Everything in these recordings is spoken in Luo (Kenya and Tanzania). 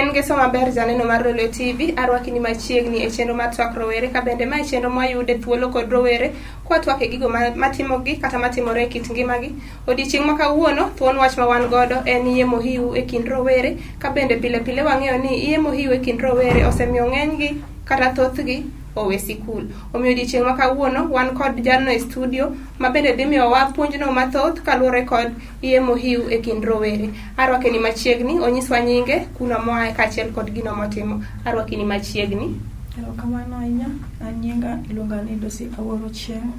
En ngeso maber janeno mar Lolwe TV, arwaki ni machiegni e chenro mar twak rowere ka bende mae chenro mwayude thuolo kod rowere kwatwak e gigo matimogi kata matimore e kit ngimagi. Odiechieng' ma kawuono, thuon wach ma wan godo en iye mohiu e kind rowere ka bende pile pile wang'eyo ni iye mohiu e kind rowere osemiyo ng'enygi kata thothgi owe sikul. Omiyo odiechieng' ma kawuono wan kod jalno e studio ma bende dhi miyowa puonjno mathoth kaluwore kod iye mohiu e kind rowere. Arwake ni machiegni, onyiswa nyinge, kuno moaye kaachiel kod gino motimo. Arwaki ni machiegni. Erokamano ahinya. An nyinga iluonga ni Dosi Awuor Ochieng'.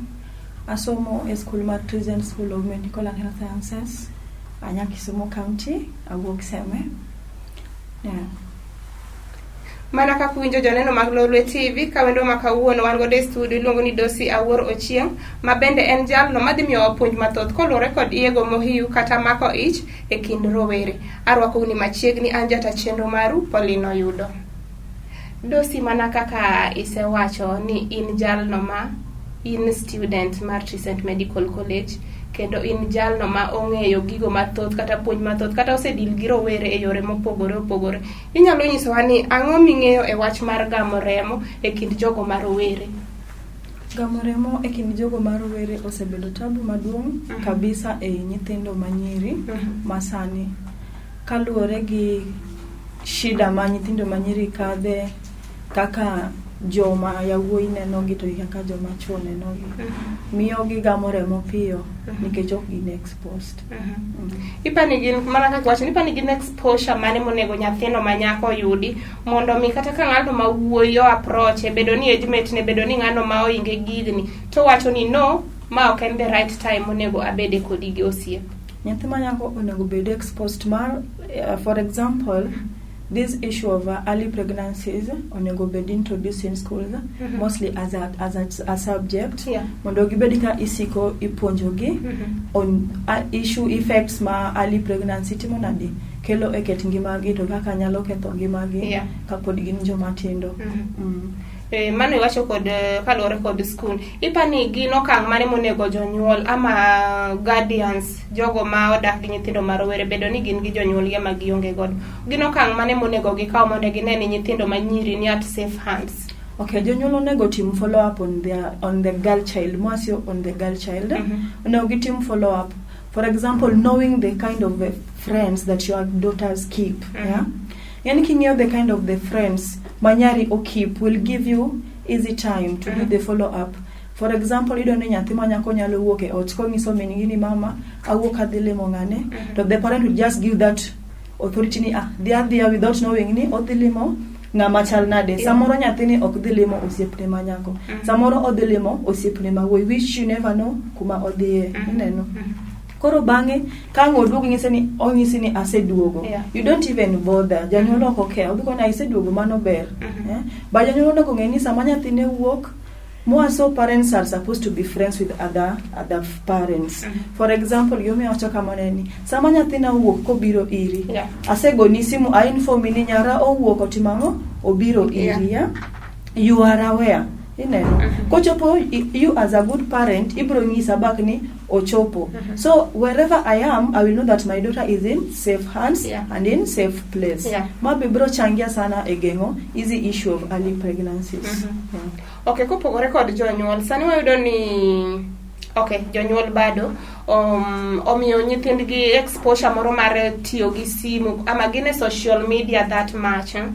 Asomo e skul mar Crescent School of Medical and Health Sciences, anya Kisumu County, awuok Seme. Yeah. Mana kaka uwinjo joneno mag Lolwe TV ka wendo ma kawuono wan godo e studio iluongo ni Dosi Awuor Ochieng' ma bende en jalno madhi miyowa puonj mathoth koluwore kod iyego mohiu kata mako ich e kind rowere. Arwakou ni machiegni an jata chenro maru Pauline Oyudo. Dosi mana kaka isewacho ni in jalno ma in student mar Crescent Medical College kendo in jalno ma ong'eyo gigo mathoth kata puonj mathoth kata osedil gi rowere e yore mopogore opogore. Inyalo nyisowa ni ang'o ming'eyo e wach mar gamo remo e kind jogo ma rowere? Gamo remo e kind jogo ma rowere osebedo tabu maduong' kabisa ei nyithindo manyiri masani. Kaluwore gi shida ma nyithindo manyiri kadhe kaka joma yawuoyi nenogi to gi kaka joma chuo nenogi. Miyo gigamo remo piyo nikech ok gin exposed. Ipani gin mana kaka wacho ni ipani gin exposure mane monego nyathino ma nyako oyudi mondo mi kata ka ng'ano ma wuoyi o approach bedo ni age mate ne bedo ni ng'ano ma oinge gigni to wacho ni no ma ok en the right time monego abede kodi gi osiep. Nyathi ma nyako onego bed exposed mar for example this issue of early pregnancies onego bed introduced in schools mostly as a subject mondo gibed ka isiko ipuonjogi on issue effects ma early pregnancy timo nadi kelo e ket ngimagi to kaka nyalo ketho ngimagi kapod gin joma tindo. Mano iwacho kod kaluwore kod skul. Ipani gin okang' mane monego jonyuol ama guardians jogo ma odak gi nyithindo ma rowere bedo ni gin gi jonyuol gi ama gionge godo. Gin okang' mane monego gikaw mondo gine ni nyithindo ma nyiri ni at safe hands? Okay, jonyuol onego tim follow up on the girl child, mwasio on the girl child. Onego gitim follow up. For example, knowing the kind of friends that your daughters keep. Yeah? Yani king'iyo the kind of the friends ma nyari okeep will give you easy time to do the follow up. For example, iyudo ni nyathi ma nyako nyalo wuok e ot konyiso min gi ni mama awuok adhi limo ng'ane to the parent will just give that authority ni ah dhi adhiya without knowing ni odhi limo ng'ama chal nade. Samoro nyathini ok dhi limo osiepne ma nyako. Samoro odhi limo osiepne ma wuoyi which you never know kuma odhiye. Ineno? Koro bang'e ka ang' oduogo ng'ise ni onyisi ni aseduogo. You don't even bother. Janyuol ok okew. Odhi koni iseduogo mano ber. Eh? But janyuol onego ng'e ni sama nyathine wuok more so parents are supposed to be friends with other parents. For example, gimomiyo awacho kamano en ni sama nyathina owuok kobiro iri, asegoni simu a inform ni nyara owuok otimo ang'o? Obiro iri. Yeah? You are aware. Ineno. Kochopo you as a good parent ibro nyisa back ni ochopo. So wherever I am, I will know that my daughter is in safe hands and in safe place. Ma be bro changia sana e geng'o easy issue of early pregnancies. Yeah. Okay, kopogore kod jonyuol, sani wayudo ni okay, jonyuol bado omiyo nyithindgi exposure moro mar tiyo gi simu ama gin e social media that much. Eh?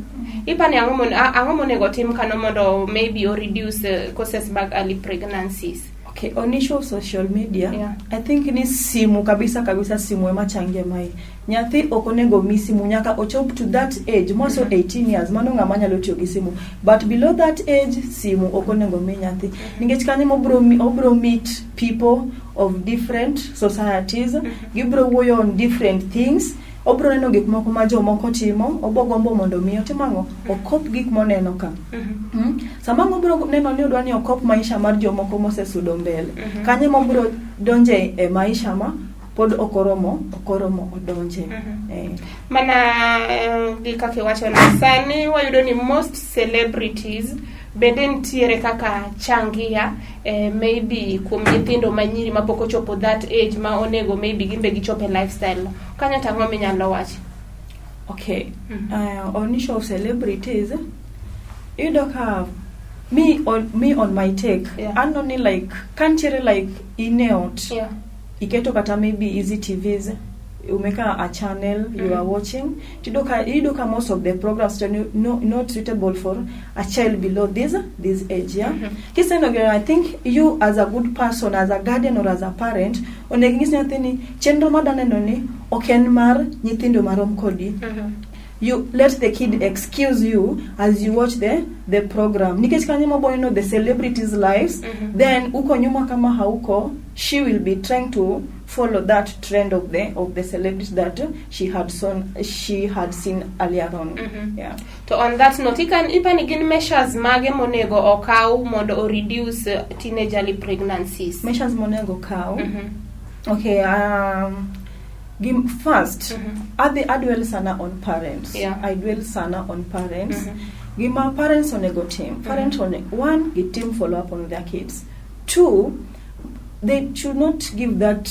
Ipani ang'o monego tim kano mondo maybe o reduce causes mag early pregnancies? Okay, on issue of social media, I think ni simu kabisa kabisa simu ema changia mae. Nyathi ok onego mi simu nyaka ochop to that age, more so 18 years, mano ng'ama nyalo tiyo gi simu. But below that age, simu ok onego mi nyathi. Nikech kanyo obro meet people of different societies, gibro wuoyo on different things, obro neno gik moko ma jomoko timo, obo gombo mondo mi otim ang'o? Okop gik moneno ka. Sama ang' obro neno ni odwa ni okop maisha mar jomoko mosesudo mbele. Kanyo ema obro donje e maisha ma pod ok oromo odonje. Mana gi kaka iwacho no, sani wayudo ni most celebrities bende nitiere kaka changia maybe kuom nyithindo manyiri mapok ochopo that age ma onego maybe gin be gichop e lifestyle no. Kanyo to ang'o minyalo wacho? Okay. On issue of celebrities, iyudo ka me on my take, aneno ni like kantiere like in e ot, iketo kata maybe Easy TVs, umeka a channel you are watching, tiyudo ka most of the programs to no, not suitable for a child below this age, yeah. Kiseneno gino, I think you as a good person, as a guardian or as a parent, onego inyis nyathi ni chenro madwa neno ni ok en mar nyithindo marom kodi. You let the kid excuse you as you watch the program, nikech kanyo mobo neno the celebrities' lives. Then uko nyuma kama hauko, she will be trying to follow that trend of the celebrity that she had seen earlier on. Yeah. To on that note, ikan ipani gin measures mage monego okaw mondo o reduce teenagerly pregnancies? Measures monego kaw. Okay, first, adhi adwell sana on parents. I dwell sana on parents. Gima parents onego tim, parents one, gitim follow up on their kids. Two, they should not give that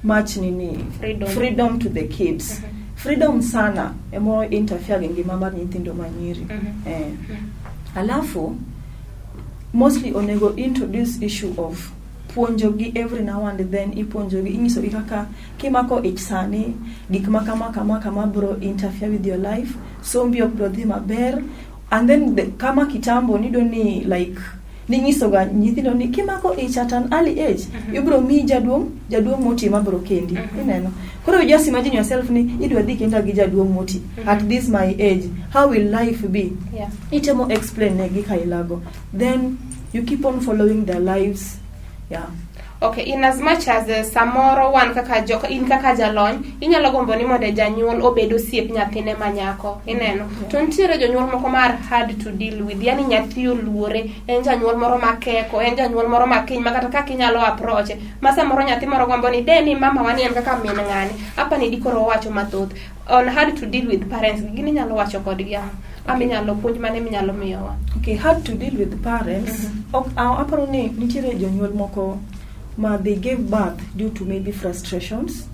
much nini, Freedom. Freedom to the kids. Freedom sana emo interfere gi ngima mar nyithindo manyiri. Eh. Alafu mostly onego introduce issue of puonjogi every now and then, ipuonjogi, inyisogi kaka kimako ich sani, gik ma kama kama kama bro interfere with your life, sombi ok bro dhi maber. And then kama kitambo nido ni like ninyisoga nyithindo ni kimako ich at an early age, ibro miyi jaduong', jaduong' moti ma bro kendi. Ineno koro, you just imagine yourself ni idwa dhi kenda gi jaduong' moti at this my age, how will life be? Itemo explain negi kailago, then you keep on following their lives, yeah. Okay, in as much as samoro wan kaka jo in kaka jalony inyalo gombo ni mondo janyuol obed osiep nyathine ma nyako, ineno. To nitiere jonyuol moko mar hard to deal with, yani nyathi oluore, en janyuol moro makeko, en janyuol moro makiny ma kata kaka inyalo approach ma samoro nyathi moro gombo ni de ni mama wa ni en kaka min ng'ani apa ni dikoro owacho mathoth. On hard to deal with parents, gin inyalo wacho kodgi ang'o ama inyalo puonj mane minyalo miyowa? Okay, hard to deal with parents. Ok, aparo ni nitiere jonyuol moko ma they gave birth due to maybe frustrations,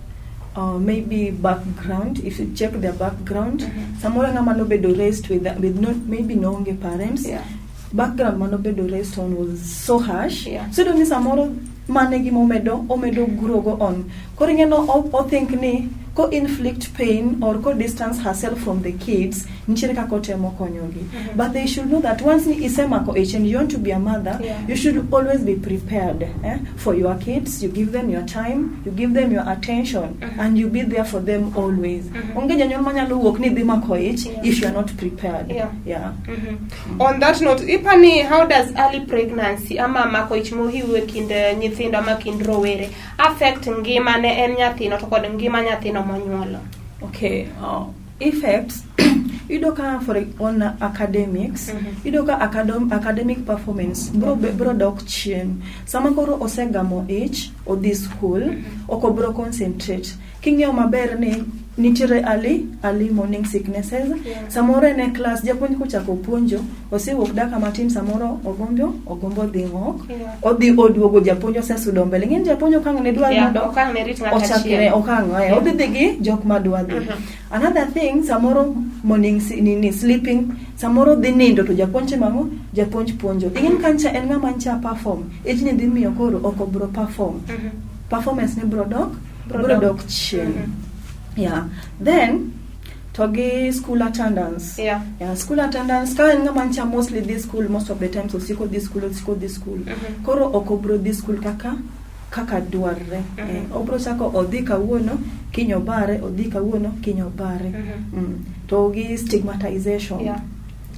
maybe background. If you check their background, samoro ng'ama nobedo raised with not maybe noonge parents, background manobedo raised on was so harsh. So iyudo ni samoro mane gima omedo omedo grow go on. Koro ing'eno o think ni ko inflict pain or ko distance herself from the kids, nitiere kaka otemo konyogi. But they should know that once ni isemako ich and you want to be a mother, you should always be prepared, eh, for your kids. You give them your time, you give them your attention, and you be there for them always. Onge janyuol manyalo wuok ni dhi mako ich if you are not prepared. Yeah. On that note, ipani how does early pregnancy ama mako ich mohiu e kind nyithindo ama kind rowere affect ngima ne en nyathino to kod ngima nyathino monyuolo? Okay, effects, iyudo ka for on academics, iyudo ka academic performance bro dok chien. Sama koro osegamo ich, odhi school, ok obro concentrate. King'iyo maber ni nitiere early morning sicknesses. Samoro en e class, japuonj kochako puonjo, osewuok daka matin, samoro ogombo dhi ng'ok. Odhi oduogo, japuonj osesudo mbele. Ing'eni japuonj ok ang' ne dwar mondo ok ang' ne rit ng'ato ochakre achiel. okang' odhi dhi gi jok madwa dhi. Another thing, samoro morning nini, sleeping, samoro dhi nindo to japuonj timo ang'o? Japuonj puonjo. Ing'eni kancha en ng'ama ncha perform, ijni dhi miyo koro ok obro perform. Performance ne bro dok Bro bro dok. Dok chien. Yeah, then to gi school attendance. Yeah, school attendance, ka en ng'ama ncha mostly dhi school, most of the times osiko dhi school, osiko dhi school. Koro ok obro dhi school kaka dwarre. Eh, obro chako odhi kawuono, kiny obare, odhi kawuono, kiny obare. To gi stigmatization.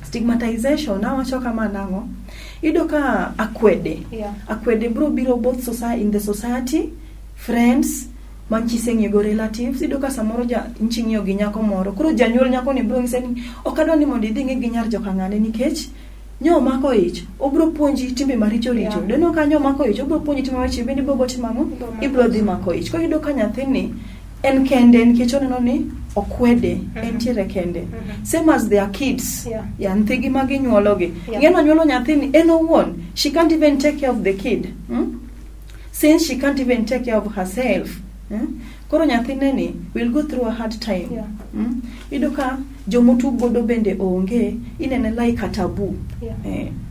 Stigmatization awacho kama nang'o? Iyudo ka akwede. Akwede bro biro both society, in the society, friends, manchise ng'iyo go, relatives. Iyudo ka samoro ja nchi ng'iyo gi nyako moro. Koro janyuol nyako ni bro ng'ise ni ok adwa ni mondo idhi ng'i gi nyar joka ng'ane nikech nyo omako ich, obro puonji timbe maricho richo. Deno ka nyo omako ich, obro puonji timbe maricho, bende ibro go timo ang'o? Ibro mako Ibro dhi ich. Mako ich. Koro iyudo ka nyathini en kende nikech oneno ni okwede, entiere kende. Same as their kids. Ya nyithigi ma ginyuologi. Ing'eno nyuolo nyathini en owuon, she can't even take care of the kid. Since she can't even take care of herself. Koro nyathine ni will go through a hard time. Yeah. Iyudo ka jomotug godo bende onge, inene like a taboo. Yeah.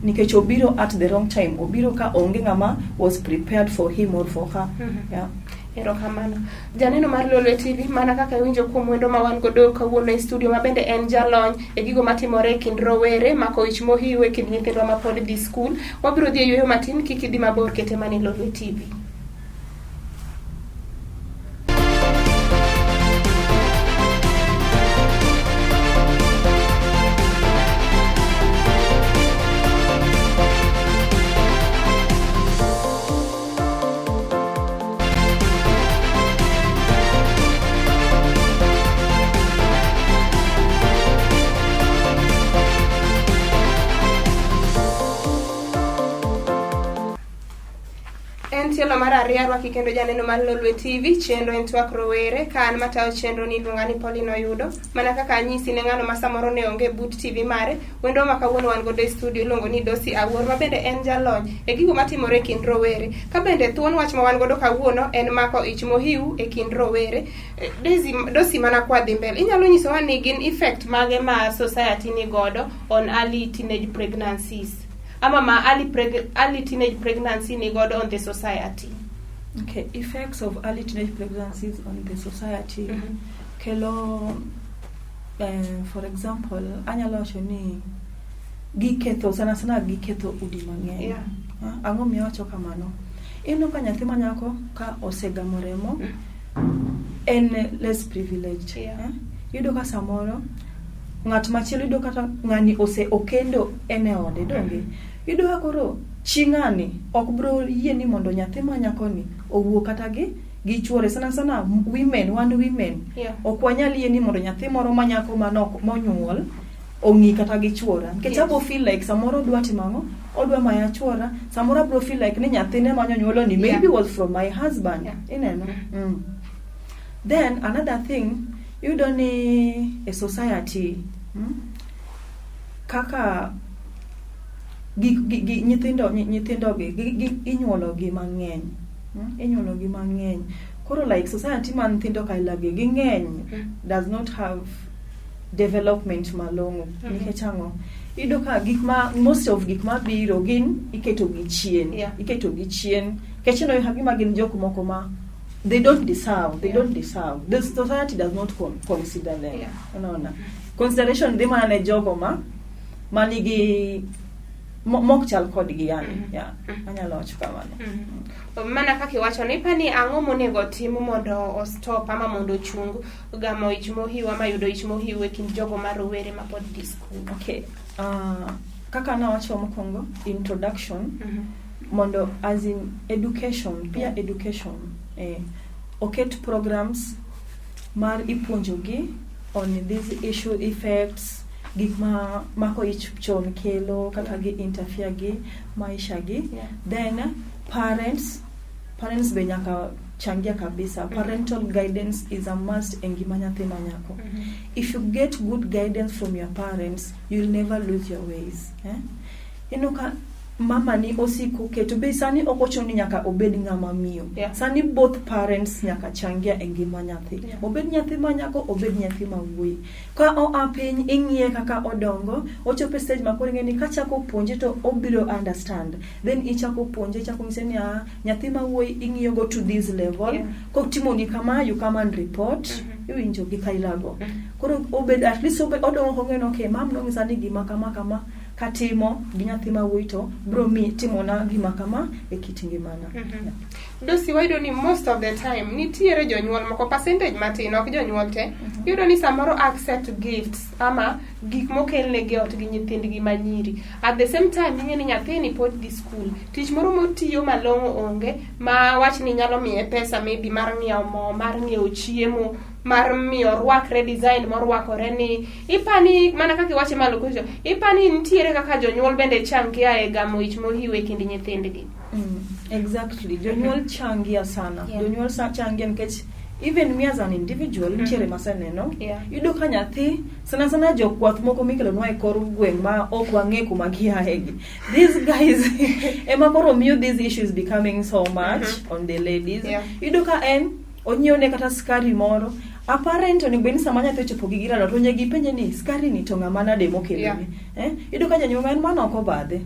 Nikech obiro at the wrong time, obiro ka onge ng'ama was prepared for him or for her. Yeah. Erokamano. Janeno mar Lolwe TV, mana kaka iwinjo kuom wendo ma wan godo kawuono e studio ma bende en jalony e gigo matimore e kind rowere, mako ich mohiu e kind nyithindwa ma pod dhi skul. Wabiro dhi e yueyo matin, kik idhi mabor, kete mana e Lolwe TV. En tielo mar ariyo arwaki kendo janeno mar Lolwe TV, chenro en twak rowere, ka an matayo chenro ni iluonga ni Pauline Oyudo. Mana kaka anyisi ne ng'ano ma samoro ne onge but TV mare, wendo ma kawuono wan godo e studio iluongo ni Dosi Awuor, ma bende en jalony e gigo matimore e kind rowere. Ka bende thuon wach ma wan godo kawuono en mako ich mohiu e kind rowere. Dosi, mana kwa dhi mbele, inyalo nyisowa ni gin effect mage ma society ni godo on early teenage pregnancies? Ama ma early teenage pregnancy ni godo on the society? Okay, effects of early teenage pregnancies on the society. Kelo, for example, anyalo wacho ni giketho, sana sana giketho udi mang'eny. Ang'o miyo awacho kamano? Ineno ka nyathi ma nyako ka osegamo remo, en less privileged. Iyudo ka samoro ng'at machielo, iyudo kata ng'ani ose okendo, en e ode, donge? Iyudo ka koro chi ng'ani ok bro yie ni mondo nyathi ma nyakoni owuo kata gi chuore. Sana sana women, wan women ok wanyal yie ni mondo nyathi moro ma nyako manok monyuol ong'i kata gi chuora, nikech abo feel like samoro odwa timo ang'o, odwa maya chuora. Samoro abro feel like ni nyathine manyonyuolo ni maybe was from my husband. Ineno? Then another thing, iyudo ni e society, kaka gi nyithindo gi inyuolo gi mang'eny, Inyuolo gi mang'eny. Koro like society ma nyithindo kaila gi ging'eny does not have development malong'o. Nikech ang'o? Iyudo ka gik ma most of gik mabiro gin iketo gi chien. Iketo gi chien. Nikech ineno ka gima gin jok moko ma they don't deserve, they don't deserve. The society does not consider them. Unaona? Consideration dhi mana ne jogo ma manigi mok chal kodgi yani. Yeah. Anyalo wacho kamano. Mana kaka iwacho ni, ipani ang'o monego tim mondo o stop ama mondo ochung gamo ich mohiu ama yudo ich mohiu e kind jogo ma rowere ma pod dhi skul? Okay. Kaka nawacho mokwongo, introduction, mondo as in education, peer education, oket programs mar ipuonjogi on these issue effects, gik ma mako ich chon kelo, kaka gi interfere gi maisha gi. Then parents be nyaka changia kabisa. Parental guidance is a must e ngima nyathi ma nyako. If you get good guidance from your parents, you'll never lose your ways. Ineno ka mama ni osiko keto be sani ok ochuno ni nyaka obed ng'ama miyo. Sani both parents nyaka changia e ngima nyathi. Obed nyathi ma nyako, obed nyathi ma wuoyi. Ka oa piny, ing'iye kaka odongo, ochopo e stage ma koro ing'e ni kachako puonje to obiro understand. Then ichako puonje, ichako nyise ni nyathi ma wuoyi ing'iyo go to this level. Kotimoni kama, you come and report. Iwinjo gi kailago. Koro obed at least obed odongo kong'eyo ni okay, mam nonyisa ni gima kama kama katimo gi nyathi ma wuoyi to bro mi timona gima kama e kit ngimana. Dosi, wayudo ni most of the time nitiere jonyuol moko, percentage matin, ok jonyuol te, iyudo ni samoro accept gifts ama gik mokelnegi e ot gi nyithindgi manyiri. At the same time ing'e ni nyathini pod dhi skul, tich moro motiyo malong'o onge ma wach ni nyalo miye pesa maybe mar ng'iewo mo, mar ng'iewo chiemo, mar miyo orwakre design morwakore ni. Ipani mana kaka iwache malo kucho, ipani nitiere kaka jonyuol bende changia e gamo ich mohiu e kind nyithindgi? Exactly. Jonyuol changia sana. Jonyuol changia nikech even me as an individual, nitiere maseneno. Iyudo ka nyathi, sana sana jokwath moko mikelonwa e kor gweng' ma ok wang'e kuma giaegi. These guys ema koro miyo these issues becoming so much on the ladies. Iyudo ka en Onyiewo ne kata skari moro. A parent onego bed ni sama nyathi ochopo gi girano to onego ipenje ni skari ni to ng'ama nade mokeloni. Eh? Iyudo ka janyuol ma en mano ok obadhe.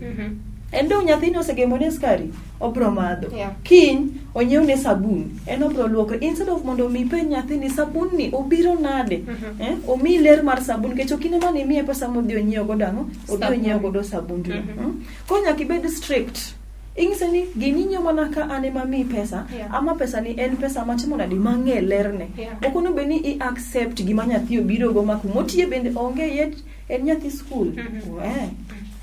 En dong nyathini osegemo ne skari, obro madho. Kiny onyiew ne sabun, en obro luokre. Instead of mondo mi ipenj nyathini sabun ni obiro nade? Eh? Omiyi ler mar sabun nikech ok in ema nimiye pesa modhi onyiew godo ang'o? Odhi Sabun. onyiew godo sabundno. Koro nyaka ibed strict. Ing'ise ni gini inyiewo mana ka an ema amiyi pesa, ama pesa ni en pesa matimo nade mang'e lerne. Ok onego bed ni i accept gima nyathi obiro go ma kumotiye bende onge yet en nyathi skul. Eh.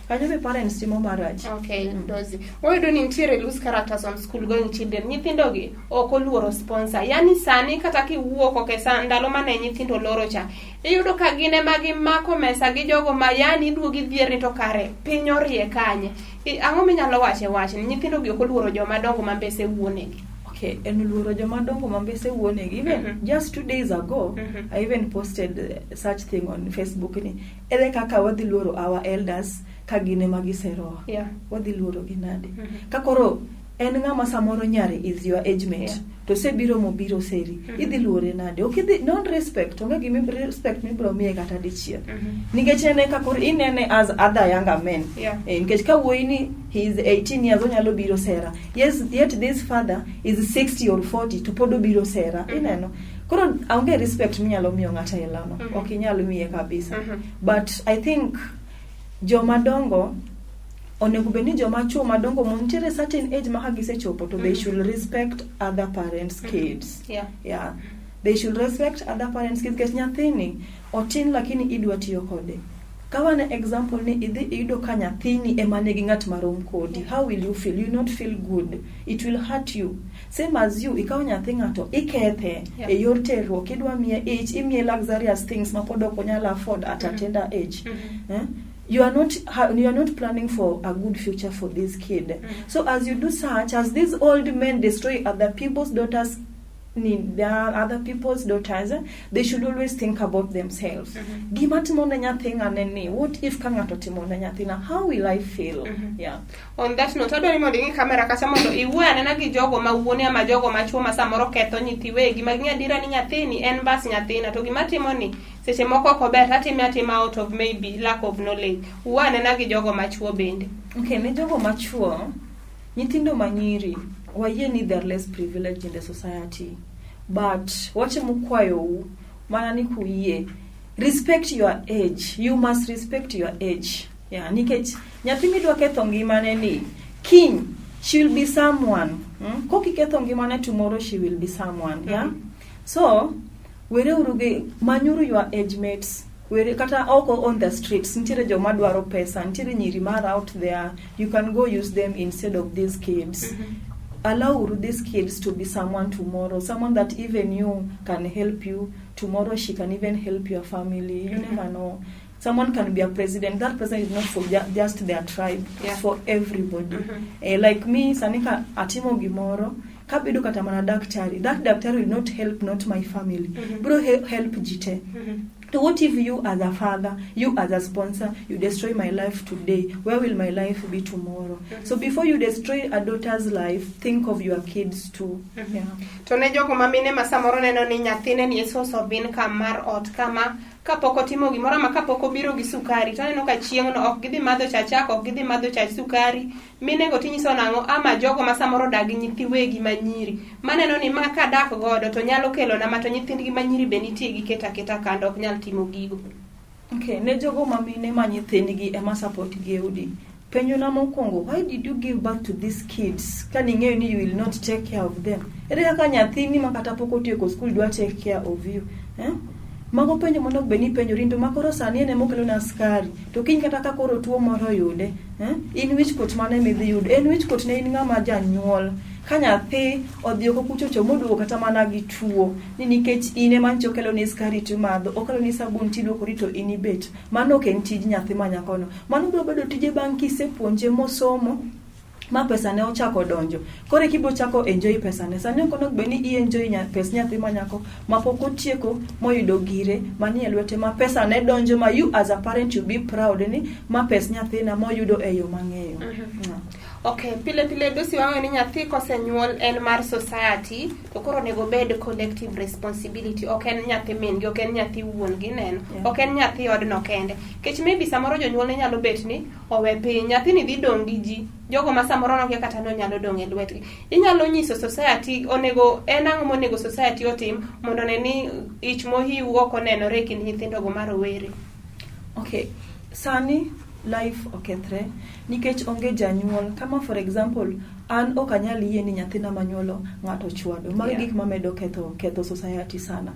Kanyo be parents timo marach. Okay, Dozi. Wayudo ni nitiere loose characters on school going children. Nyithindo gi ok oluoro sponsor. Yani sani kata kiwuok ok sa ndalo mane nyithindo loro cha. Iyudo ka gin ema gimako mesa gi jogo ma yani iduogi dhier ni to kare piny orie kanye. Ang'o minyalo wacho e wachni? Nyithindo gi ok oluoro joma dongo ma mbese wuonegi. Okay, en luoro joma dongo ma mbese wuonegi. Even just 2 days ago, I even posted such thing on Facebook ni ere kaka wadhi luoro our elders ka gin ema giserowa. Wadhi luoro gi nade? Ka koro en ng'ama samoro nyare is your age mate to osebiro mobiro seri, idhi luore nade? Ok idhi non respect, onge gimi respect mibiro miye kata dichiel. Nikech en e ka koro inene as other younger men. Eh, nikech ka wuoyi ni he is 18 years onyalo biro sera. Yes, yet this father is 60 or 40 to pod obiro sera. Ineno? Koro onge respect minyalo miyo ng'ato ailano. Ok inyal miye kabisa. But I think joma dongo onego bed ni joma chuo madongo montiere certain age ma ka gisechopo to they should respect other parents' kids. Yeah. They should respect other parents' kids nikech nyathini otin lakini idwa tiyo kode. Kawane example ni idhi iyudo ka nyathini ema nigi ng'at marom kodi. How will you feel? You will not feel good. It will hurt you. Same as you, ikawo nyathi ng'ato ikethe e yor terruok, idwa miye ich, imiye luxurious things ma pod ok onyal afford at a tender age. Eh? You are not planning for a good future for this kid. So as you do such, as these old men destroy other people's daughters, their other people's daughters, they should always think about themselves. Gima timo ne nyathi ng'ane ni, what if ka ng'ato timo ne nyathina, how will I feel? Yeah. On that note, adwaro ni mondo ing'i kamera kacha mondo iwuo anena gi jogo ma wuone ama jogo ma chuo ma samoro ketho nyithi wegi ma ging'e adiera ni nyathini en bas nyathina to gima timo ni seche moko ok ober tatime atima out of maybe lack of knowledge. Wuo anena gi jogo ma chuo bende. Okay, ne jogo machuo, nyithindo manyiri, wayie ni they are less privileged in the society. But watemo kwayou mana ni kuyie, respect your age. You must respect your age. Yeah, nikech nyathi midwa ketho ngimane ni kiny she will be someone. Kok iketho ngimane tomorrow she will be someone. Yeah. So wereuru gi manyuru your age mates were kata oko on the streets nitiere joma dwaro pesa nitiere nyiri mar out there you can go use them instead of these kids allow uru these kids to be someone tomorrow someone that even you can help you tomorrow she can even help your family you never know someone can be a president that president is not for just their tribe it's for everybody like me sani ka atimo gimoro kabedo kata mana daktari that daktari will not help not my family bro help ji te to what if you as a father you as a sponsor you destroy my life today where will my life be tomorrow so before you destroy a daughter's life think of your kids too yeah. To ne jogo ma mine ma samoro neno ni nyathine ni e source of income mar ot kama kapok otimo gimoro ama kapok obiro gi sukari to aneno ka chieng'no ok gidhi madho cha chak ok gidhi madho chach sukari minego tinyiso nang'o ama jogo ma samoro odak gi nyithi wegi manyiri maneno ni ma kadak godo to nyalo kelona ma to nyithindgi manyiri be nitie giketo aketa kando ok nyal timo gigo Okay, ne jogo ma mine ma nyithindgi ema support gi e udi. Penjo na mokwongo, why did you give birth to these kids? Ka ning'eyo ni you will not take care of them. Ere kaka nyathini ma kata pok otieko skul dwa take care of you? Eh? Mago penjo monego bed ni ipenjori to ma koro sani en ema okelona skari. To kiny kata ka koro tuo moro oyude, eh? In wichkuot mane midhi yudo? En wichkuot ne in ng'ama janyuol. Ka nyathi odhi oko kuchocho moduogo kata mana gi tuo, ni nikech in ema nyocha okeloni skari timadho, okeloni sabun tiluokori to in ibet. Mano ok en tij nyathi ma nyakono. Mano biro bedo tije bang' kisepuonje mosomo ma pesa ne ochako donjo. Koro eka ibiro chako enjoy pesa ne. Sani ok onego bed ni i enjoy pes nyathi ma nyako ma pok otieko moyudo gire manie lwete ma pesa ne donjo ma you as a parent you be proud ni ma pes nyathina moyudo e yo mang'eyo. Okay, pile pile Dosi wang'eyo ni nyathi kosenyuol en mar society, to koro onego obed collective responsibility. Ok en nyathi min gi, ok en nyathi wuon gi neno, ok en nyathi odno kende. Nikech maybe samoro jonyuolne nyalo bet ni owe piny, nyathini dhi dong' gi ji, jogo ma samoro nokia kata ni onyalo dong' e lwetgi. Inyalo nyiso society onego en ang'o monego society otim mondo one ni ich mohiu ok onenore e kind nyithindogo ma rowere. Okay, sani life okethre nikech onge janyuol. Kama for example, an ok anyal yie ni nyathina manyuolo ng'ato chwado. Magi gik mamedo ketho society sana.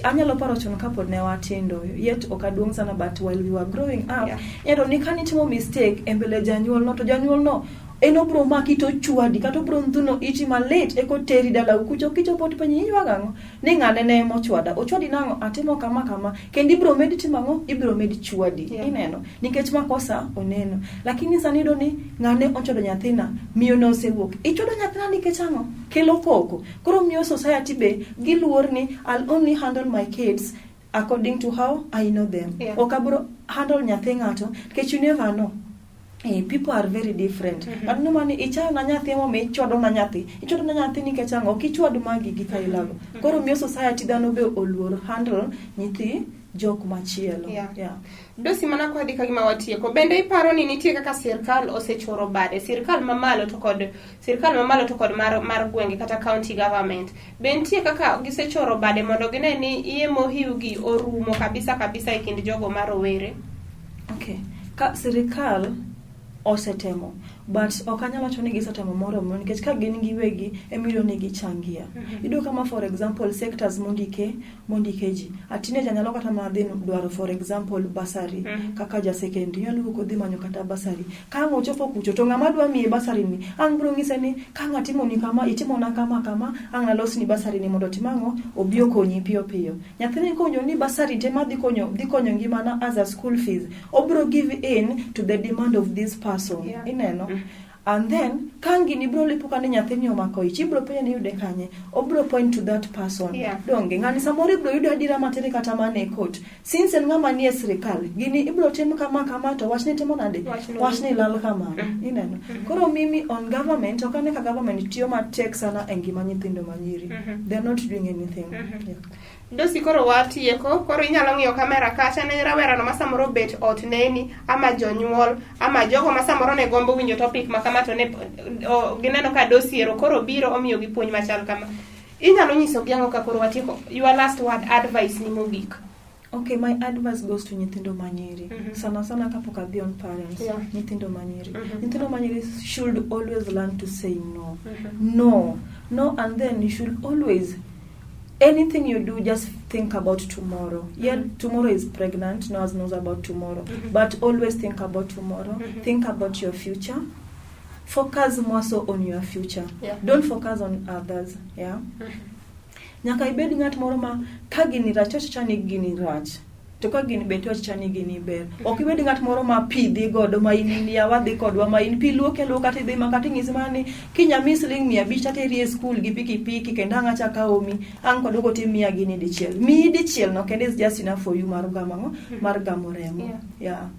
Anyalo paro chon kapod ne watindo, yet ok aduong' sana, but while we were growing up, iyudo ni kanitimo mistake e mbele janyuol no, to janyuol no en obro maki to chwadi kata obro ndhuno iti malit eka oteri dalau kucho. Kichopo tipenji ni iywago ang'o? Ni ng'ane ne emochwada. Ochwadi nang'o? Atimo kama kama. Kendo ibro med timo ang'o? Ibro med chwadi. Ineno? Nikech makosa oneno. Lakini sani iyudo ni ng'ane ochwado nyathina, miyo ne osewuok. Ichwado nyathina nikech ang'o? Kelo koko. Koro miyo society be giluor ni I'll only handle my kids according to how I know them. Ok abro handle nyathi ng'ato nikech you never know. People are very different. But no mani ichayo na nyathi emomiyo ichwado na nyathi. Ichwado na nyathi nikech ang'o? Ok ichwad magi gi kailago. Koro miyo society dhano be oluor handle nyithi jok machielo. Dosi, mana kwadhi ka gima watieko, bende iparo ni nitie kaka sirkal osechoro bade, sirkal mamalo to kod mar gwenge kata county government, be nitie kaka gisechoro bade mondo gine ni iye mohiu gi orumo kabisa kabisa e kind jogo ma rowere? Okay. Ka sirikal osetemo, but ok anyal wacho ni gisetemo moromo nikech ka gin giwegi emiyudo ni gichangia. Iyudo kama for example sectors mondike ji. A teenager nyalo kata mana dhi dwaro for example bursary kaka ja secondary nyalo wuok odhi manyo kata bursary. Ka ang' ochopo kucho to ng'ama dwa miye bursary ni ang' biro ng'ise ni ka ang' atimoni kama itimona kama kama ang' nalosni bursary ni mondo otim ang'o obi okonyi piyo piyo. Nyathini konyo ni bursary te madhi konyo dhi konyo ngimana as a school fees. Obro give in to the demand of this person. Ineno? And then ka gini bro lipo ka ni nyathini omako ich, ibro penjo ni yude kanye? Obro point to that person. Donge ng'ani samoro ibro yudo adiera matere kata mana e court. Since en ng'ama nie sirikal, gini ibro tim kama kama to wachni timo nade? Wachno Wachni lal kamano. Ineno? Koro mimi on government, ok ane ka government tiyo matek sana e ngima nyithindo manyiri. They're not doing anything. Yeah. Dosi, koro watieko, koro inyalo ng'iyo kamera kacha ne rawerano ma samoro bet ot neni, ama jonyuol, ama jogo ma samoro ne gombo winjo topic ma kama to ne gineno ka Dosi ero koro biro omiyogi puonj machal kama. Inyalo nyisogi ang'o ka koro watieko? Your last word, advice ni mogik. Okay, my advice goes to nyithindo manyiri. Sana sana kapok adhi on parents. Nyithindo manyiri. Nyithindo manyiri should always learn to say no. No. No, and then you should always, anything you do, just think about tomorrow. Yeah, tomorrow is pregnant, no one knows about tomorrow. But always think about tomorrow. Think about your future. Focus more so on your future. Don't focus on others. Yeah. Nyaka ibed ng'at moro ma ka gini rach wacho ni gini rach, to ka gini ber to wacho ni gini ber. Ok ibed ng'at moro ma pi dhi godo ma in in yawa dhi kodwa ma in pi luoki aluoka tidhi ma kata inyisi mana ni kinya mi siling 500 tateri e skul gi pikipiki kendo ang' achak aomi ang' koduogo timiya gini dichiel. Miyi dichiel no kende is just enough for you mar gamo ang'o? Mar gamo remo. Yeah.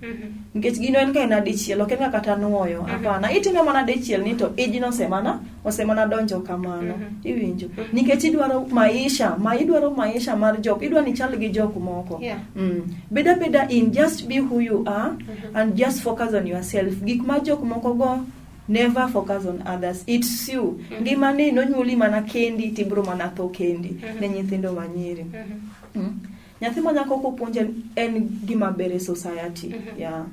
Nikech gino en ka en dichiel, ok en ga kata nuoyo. Hapana, itime mana dichiel ni to ijno osemana donjo kamano. Iwinjo? Nikech idwaro maisha, ma idwaro maisha mar jok, idwa ni ichal gi jok moko. Bed abeda in, just be who you are and just focus on yourself. Gik ma jok moko go, never focus on others. It's you. Ngima ni nonyuoli mana kendi, tibro mana tho kendi. Ne nyithindo manyiri. Nyathi ma nyako kopuonj en gima ber e society. Yeah.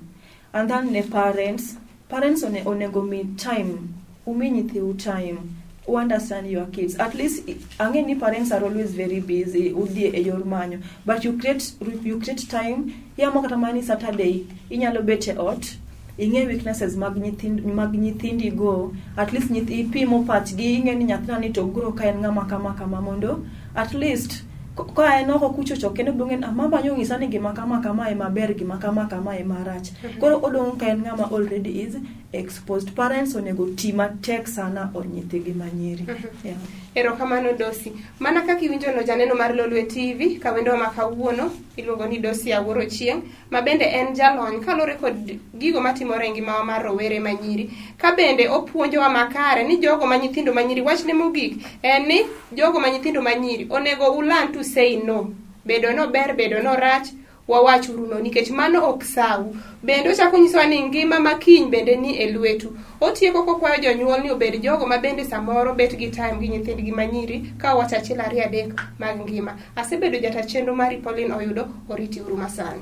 And then ne parents onego mi time, umi nyithiu time, u understand your kids. At least ang'e ni parents are always very busy, udhi e yor manyo, but you create time. Yamo kata mana ni Saturday inyalo bet e ot, ing'e weaknesses mag nyithindi go, at least ipimo pachgi, ing'e ni nyathina ni to grow ka en ng'ama kama kama, mondo at least Ka en oko kucho cho kendo obiro ng'eyo ni ah, mama nyo onyisa ni gima kama kama ema ber, gima kama kama ema rach. Koro odong' ka en ng'ama already is exposed. Parents onego ti matek sana on nyithigi manyiri. Yeah. Erokamano, Dosi. Mana kaka iwinjo no, janeno mar Lolwe TV, ka wendowa ma kawuono iluongo ni Dosi Awuoro Chieng', ma bende en jalony kaluwore kod gigo matimore e ngimawa mar rowere manyiri. Ka bende opuonjowa makare ni jogo ma nyithindo manyiri, wachne mogik en ni jogo ma nyithindo manyiri onego u learn to say no. Bedo no ber, bedo no rach, wawachuru no nikech mano ok sawu. Bende ochako nyisowa ni ngima ma kiny bende ni e lwetu. Otieko kokwayo jonyuol ni obed jogo ma bende samoro bet gi time gi nyithindgi manyiri ka owacho achiel ariyo adek mag ngima. Asebedo jata chenro mari Pauline Oyudo, oriti uru masani.